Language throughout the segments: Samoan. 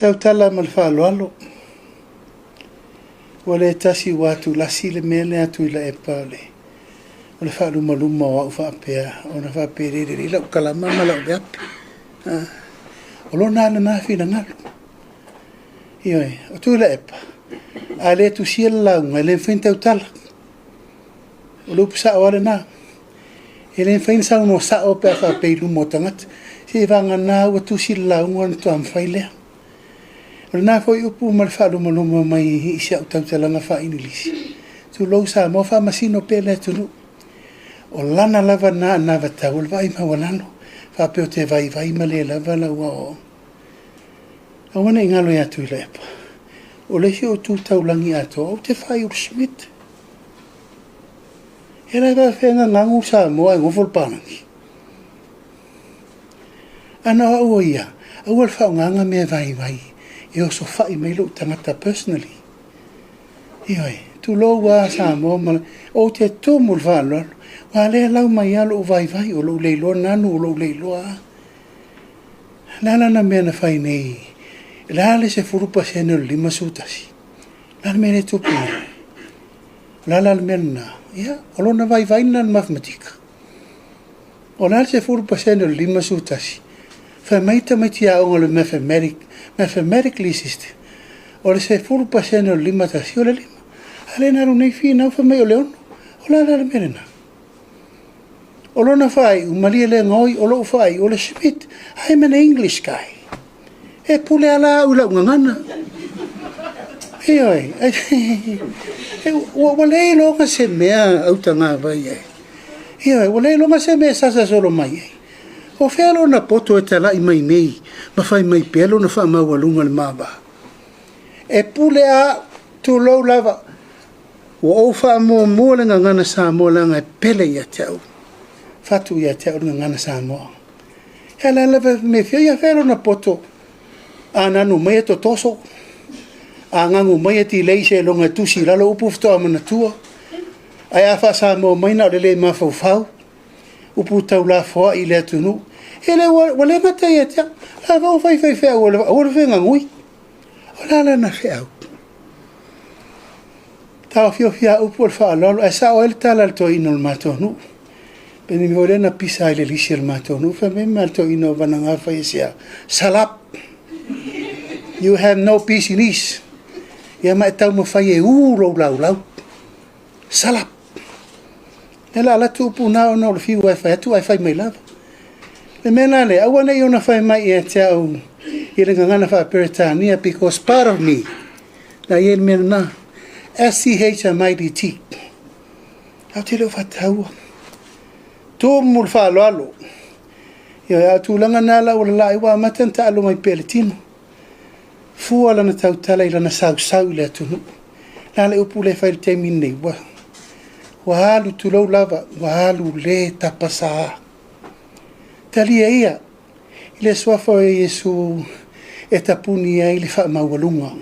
Tautala ma le faaaloalo, ua le tasi ua atulasi le mea lea a Tuilaepa o le faalumaluma o au faapea ona faapea e le lelei lau kalama ma lau veape. O lona lava lena finagalo. Ioe, o Tuilaepa, a le tusia le lauga, e le mafai ona tautala. O le upu sao lava lena. E le mafai ona saunoa sao pe a faapea i luma o tagata, seiavagana ua tusi le lauga ona faatoa mafai lea. O lena foi upu ma le faalumaluma mai i si au tautalaga faa-Igilisi, tulou Samoa, faamasino pea le atunuu. O lana lava lena anavatau o le vaai maualalo, faapea ou te vaivai ma le lava lau aoaoga. Aua ne i galo ia Tuilaepa, o le isi ou tu taulagi atoa, ou te faaiu i le Schmidt. E le faapefea ona ganu Samoa ae nofo le palagi. A na o au o ia, aua le faaaogaina mea vaivai e osofai mai lou tagata personally. Ioe, tulou lava Samoa, ou te tumu i le faaaloalo, aua o lea e lau mai lava lou vaivai, o lou le iloa nanu, o lou le iloa a. O le a la le mea na fai nei? O le a le 10% o le 51? O le a le mea lea e tupu nei? O le a la le mea lena? Ia, o lona vaivai lena i le matematika. O le a le 10% o le 51? Fai mai tamaiti aoga o le mathematically system, o le 10% o le 51 o le 5. A lea na alu nei finau fai mai o le 6. O le a la le mea lena? O lona faaiu, malie lea gaoi, o lou faaiu, o le Schmidt. I'm an English guy. E pule ala au i lau gagana. Ioe, ua le iloga se mea autagavai ai. Ioe, ua le iloga se mea e sasa solo mai ai. O fea lona poto e talai mai nei ma fai mai pea lona faamaualuga i le ma va? E pule a au, tulou lava, ua ou faamuamua le gagana Samoa leaga e pele ia te au, fatu ia te au le gagana Samoa. E ala lava me fia fea lona poto, a nanu mai e totoso, a ganu mai e tilei seiloga e tusi i lalo upu faatoa manatua, ae a faa-Samoa mai na o le le mafaufau, upu taulafoai i le atunuu. E le ua le gata ia te au, a ua fai faifeau aua le feganui. O le a lana feau? Taofiofi lava upu o le faaaloalo, ae sao ai le tala a le toeaina o le matou nuu. Pei foi lea na pisa ai i le lisi a le matou nuu, fai mai le toeaina o Vanaga fai aisea? Shut up! You have no business. Ia ma e taumafai e u lou laulau. Shut up! E la ala upu na ona o le fiu e fai atu ae fai mai lava. Le mea la lea, aua ne i ona fai mai ia te au i le gagana faa-Peretania, because part of me, na i le mea lena, Schmidt. Au te le o faataua. Tumu le faaaloalo. Ia, a tulaga na la ua lalai ua amata ona taalo mai pea le tino. Fua lana tautala i lana sausau i le atunuu. La le upu le fai le taimi nei, ua alu tulou lava, ua alu le tapasā. Talia ia, i le suafa o Iesu e tapuni ai le faamaualuga.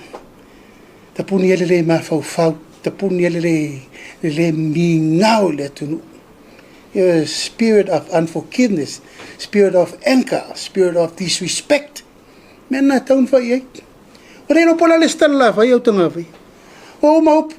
Tapuni ai le le mafaufau, tapuni ai le le migao i le atunuu. Spirit of unforgiveness, spirit of anger, spirit of disrespect. Mea na taun fai ai. O le iloa po la le stala la fai au tanga fai. O uma upu.